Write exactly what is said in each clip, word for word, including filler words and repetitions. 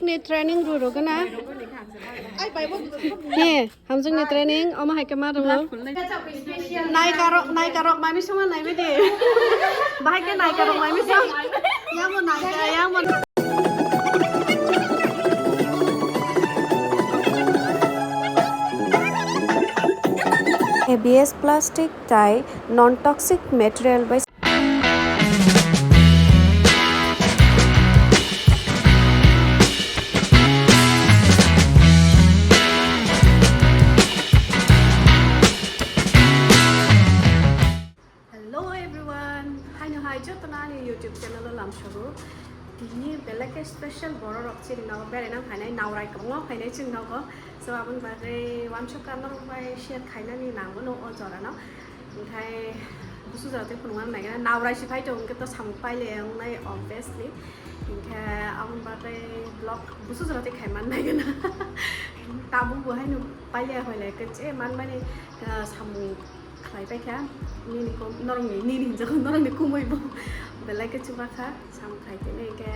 Ni training ru ru gana. He, hamjung ni training, omo hai ke ma ru. Nai karok, nai karok, mami suma nai bidi. Bahai ke nai karok, mami sum. Yang mo nai ka, yang mo. A B S plastic tai non toxic material bai. Hello everyone, haino hai jotono ani YouTube channel o lamsogo. Tini belai khe special borok rok chini nogo beraina phainai, naurai kwbangma phainai chini nogo. So aboni bagwi uansukha norok bai share khainani nangmano o jorano. Hinkhe busu jora tei phunukna naikhe naurai se phai tongo, hinkhe to samung paile wngnai obviously. Hinkhe aboni bagwi vlog busu jora tei khaiman naikhe na. Tabuk bo haino paile hoile khe je manmani, ah, samung khlai paikha, nini kom-, norokni, nini hinjago, norokni kumui bo belai khe chubakha, samung khai tini hinkhe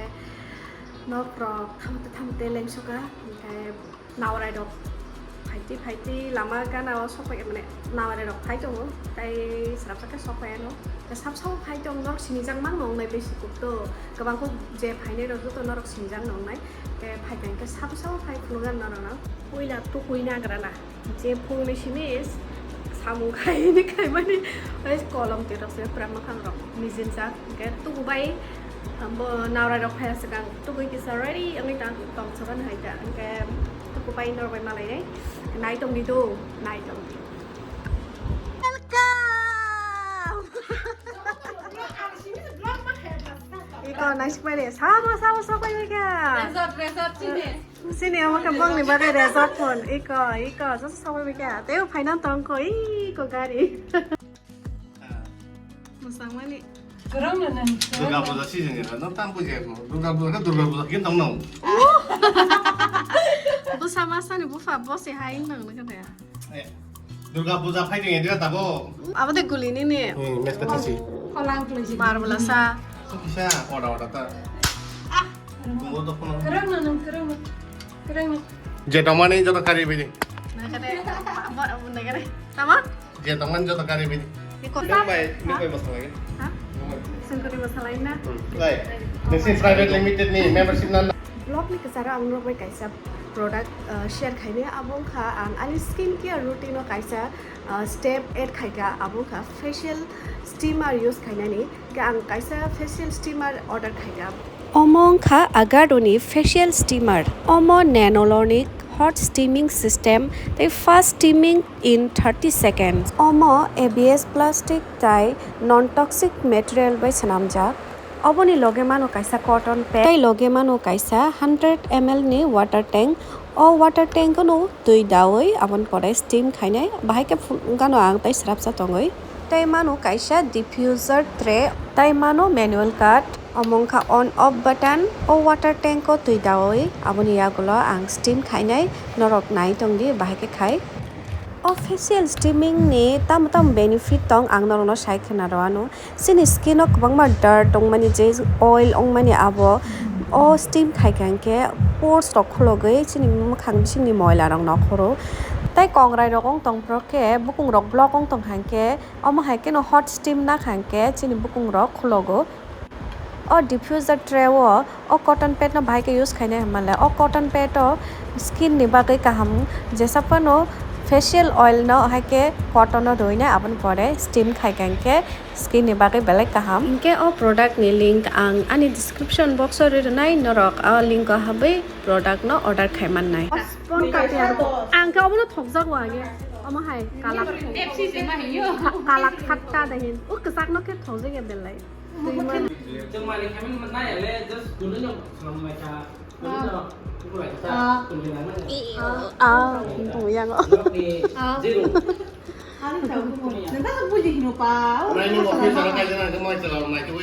nokrok thamote thamote lengsukha, hinkhe naurai rok phaiti phaiti lama gana o sokphai mane naurai rok phai tongo, tai srapsa khe sokphai ano, sap sao phai tong norok sinijak mang nongnai besi kuk to, kwbang kuk je phainai rok joto norok sinijak nongnai, khe phai tong khe sap sao phai phunukha norok no. Puila tukui nagra na. Je phungni simi samung khaini khaimani, oi kolom twi rok se pura mwkhang rok mijinjak, hinkhe tukubai bo naurai rok phaiya swkang tukui kisa ready wngwi tang tong saban hai ta, hinkhe tukubai norok bai malainai nai tongdi do, nai tongdi. Welcome. Iko naisik bai de, sabo sabo sok bai bai kha. Resort, resort chini. Sini omo khe bongni bagwi resort phone. Iko, iko, joto sokbai bai kha. Teibo phaina tong kho, iko gari. Mwsang mani. Kwrwng no nang. Durga Puja season ni no tam puja ko. Durga Puja khe Durga Puja kin tong no. Bwsa masani bupha bosi hai wng nang nang khe. Eh, Durga Puja phai tong ya tabo. Abo de guli ni ni. Hmm, mes kata si. Kolang klo si. Mar bwla sa. Kisa oda oda ta. Bungo to kono. Kwrwng no nang, kwrwng no. Kwrwng no. Je tongmani joto kari bini. Nagare. Abo abo nagare. Tama? Je tongmani joto kari bini. Iko. Nang bai, nang bai masala ge. Ha? Sungkuri masala ina. Hmm. Lai. Nisi private limited ni membership na. Vlog ni kwcharo ang norok bai kaisa product, uh, share khaini, abo wngkha ang ani skin care routine o kaisa, uh, step add khaikha, abo wngkha facial steamer use khainani. Khe ang kaisa facial steamer order khaikha. Omo wngkha Agado ni facial steamer. Omo nanolonic hot steaming system tei fast steaming in thirty seconds. Omo A B S plastic tai non toxic material bai swnamjak. Oboni loge mano kaisa cotton pad, tei loge mano kaisa hundred M L ni water tank. O water tank no twi dawi aboni pore steam khainai, bahai khe phunukgano ang tei srapsa tongwi. Tei mano kaisa diffuser tray, tei mano manual cut, omo wngkha on off button. O water tank o twi dawi aboni yagulo ang steam khainai, norok nai tongdi bahai khe khai. O facial steaming ni tamo tamo benefit tong ang norokno sai khwna rw anw. Chini skin o kwbangma dirt tongmani, je oil ongmani, abo o steam khaikha hinkhe pores rok khulogwi chini mwkhang bisingni moila rok nokhoro. Tei kongrai rok ong tongphuru khe, bukung rok block ong tongkha hinkhe, omo hai kheno hot steam nakha hinkhe chini bukung rok khulogo. O diffuser tray o o cotton pad no bahai khe use khainai hwnba le, o cotton pad o skin ni bagwi kaham, jesa phano facial oil no hai khe cotton o rwinai, aboni pore steam khaikha hinkhe skin ni bagwi belai kaham. Hinkhe o product ni link ang ani description box o rwi rwnai, norok o link o habwi product no order khai mannai. Ang khe obono thokjago age, omo hai kalak, kalak satta dahin, o kwchak no khe thokjak ya belai. Twi man. Chwng malik khaimani nai le, just tuli no swnam lai kha. Tuli no, tuli lai kha, tuli lai kha. Ah, tong yang o. Norok ni, ah, zero. Ani chau ko. Nang ta buji hino pa. Nai ni office ang kai jana, kemai chalo, nai tu,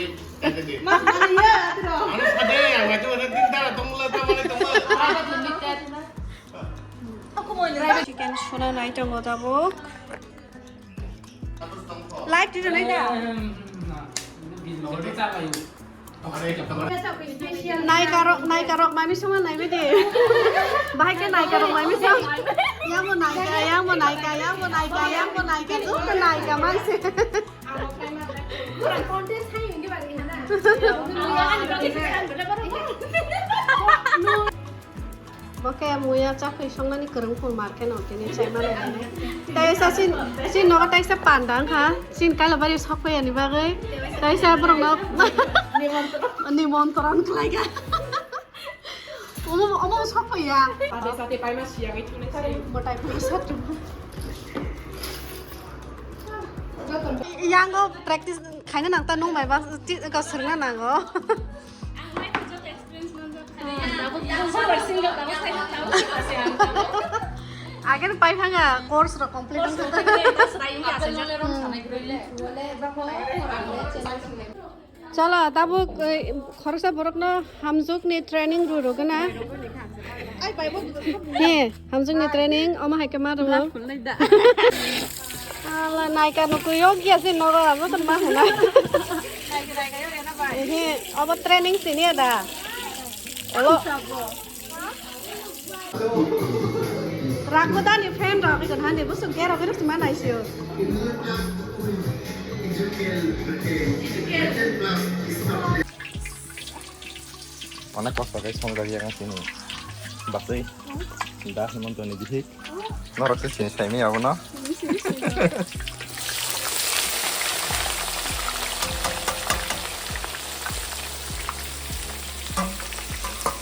kai tu. Mas kali ya, tu. Ano sade, ang nai tu, ada tinta, tongla, tamale, tongla. Private limited. Chicken suna nai tongo tabuk. Light di rwnai da. Em, na, video chalayo. Naikarok, naikarok, mami sama nai bidi. Bahai ke naikarok, mami sama. Yang mau naika, yang mau naika, yang mau naika, yang mau naika, tuh mau naika, mangsi. Boke muya chakri songnani kwrwng phung marke no tini chai mano. Taisa sin, sin nogo taisa panda wngkha. Sin kailabari sokphaiyani bagwi. Taisa borok no nimontron khlaikha. Omo, omo sokphaiya. Pade pade paima siyagwi thunai se. Botai phai sokphaiyani. Yango practice khaina nang ta nung bai ba ti ka swrwngna nango. Agin pai phanga course ro complete wngkha. Chalo, tabuk, eh, khoroksa borokno hamjwkni training rw rwgwna. He, hamjwkni training, omo hai khe ma rwngo. Ala, naika nukui yok ya se nogo, abo to ma hwnai. He, obo training sini ada. Olo. Rakbo dani fan rok ikan hani busuk gera virus mana isio. Onek kosto khe songjak yang sini. Basai. Da Hemantoni bihik. Norok se sini saimi abono.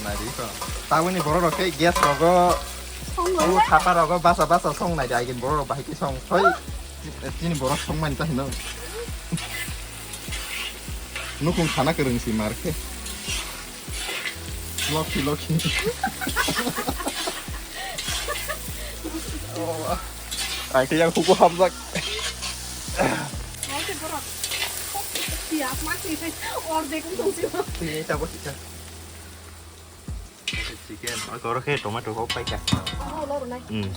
Naidi ko. Tabuni borok rok khe gas rogo. Songo. U thapa rogo basa basa song naidi agin borok rok bahai khe song. Soi chini borok song mani ta hino. Nukung khana kwrwng si mar khe. Loki, loki. Oh. Ang khe yang hugo hamjak. Tini tabuk sisa. Chicken, oi, koro khe tomato kok paikha. Hmm.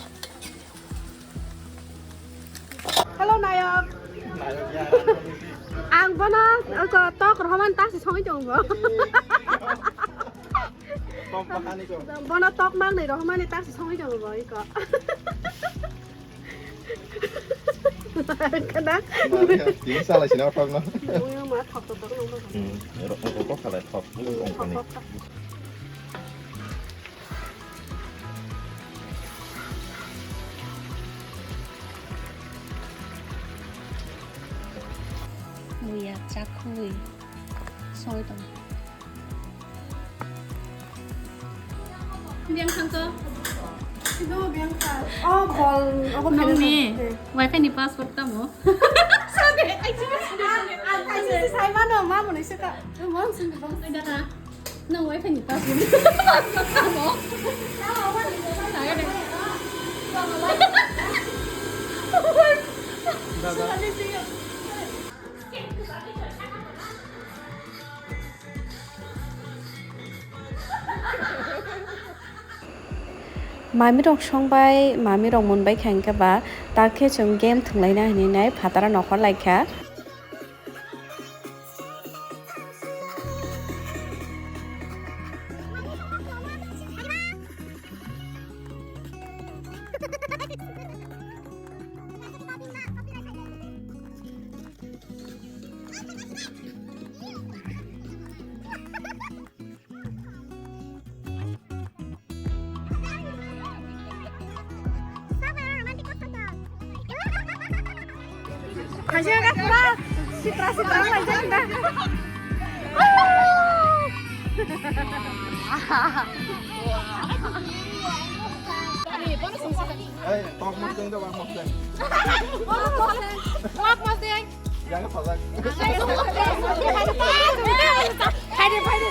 Hello, Nayok. Ang bono, oko, tok rohman taksi songwi tongo. Bono tok mangnai rohmani taksi songwi tongo bo, iko. Kada? Tini salai sini otok no. Uyo ma thok thok thok nang. Hmm, ro-, ro-, ro-, khalai thok, ongkoni. Muya chakhui soi tong. Biang thang to? Ido biang thang. Oh, bol. Nongni wifi ni password tamo? Sabe, ai, sabe. Ang, ang, ang, sai mano, mamo ni sika. Mamo sini bang. Nang wifi ni password. Mamirok songbai, mamirok monbai kha hwnkhe ba, takhe chwng game thwnglaina hinwi nai phataro nokhor laikha. Kaisa khe pura sitra sitra wnglaijak da. Ei, tok mosdeng da, wak mosdeng. Wak mosdeng. Yang apa lagi? Hai de, hai de.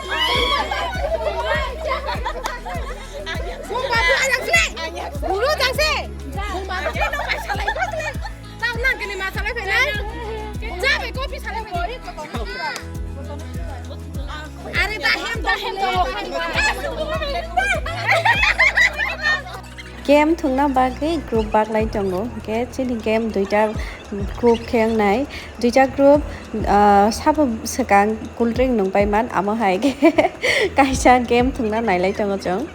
Bung babu ajak sini. Bulu jang se. Bung babu ini nong mai salai kau sini. Tahu nang kini masalah benar. Jabe kopi salai benar. Are dahem, dahem, dahem. Game thwngna bagwi group baglai tongo, hwnkhe chini game duita group khe wngnai, duita group, ah, sabo swkang cool drink nung paiman, amo hai khe kaisa game thwngna nailai tongo chwng.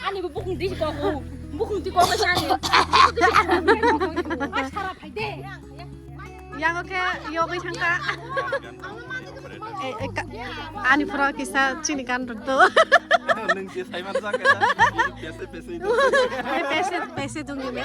Ani bo bukung di kok, bukung di kok sani. Sara phai de. Yang oke, yogwi thangka. Eh, eh, ka-, ani pura kisa chini kan rwdo. Nung je saiman jak eta. Pese pese. Eh, pese pese dungni me.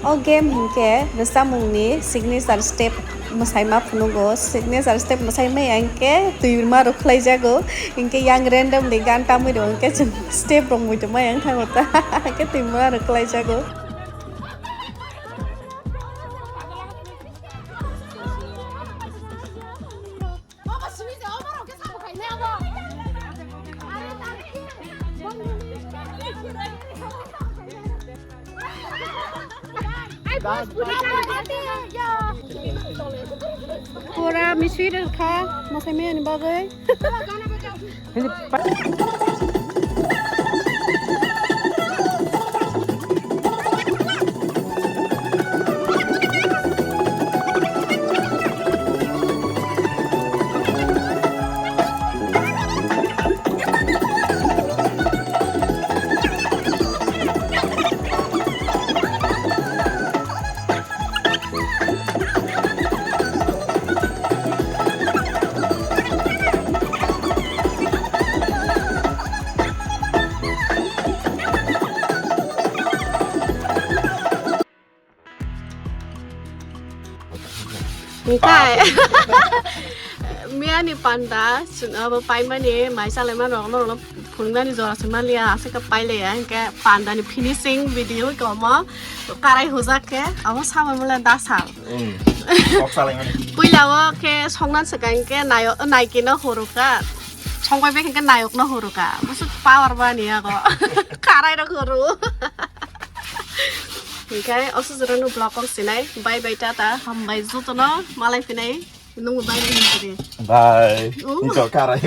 O game hinkhe rwchapmungni signature step mwsaima phunugo. Signature step mwsaimaya hinkhe twima rwkhlaijago. Hinkhe yang randomly gan tamwi rw hinkhe chwng step rok muitu maya wng thango ta. Hinkhe twima rwkhlaijago. Pura misui rwkha mwsai maya ni bagwi. Hingkai miyani panda chwng abo paimani mai chalaimani rokno phunuknani jora se manliya, aswk khe pailaiya, hinkhe pandani finishing video wngkha omo karai hujak khe omo samani mole dasal. Puila o khe songna swkang khe naikhe no hurukha, songbai bai khe nayok no hurukha, bwswk power bani yago karai rok huru. Hinkhe o sujurano vlog kok sinai. Bye bye, tata, hambai jotono, malai phinai, nungbo bye bye hinwi. Bye. Hinto karai.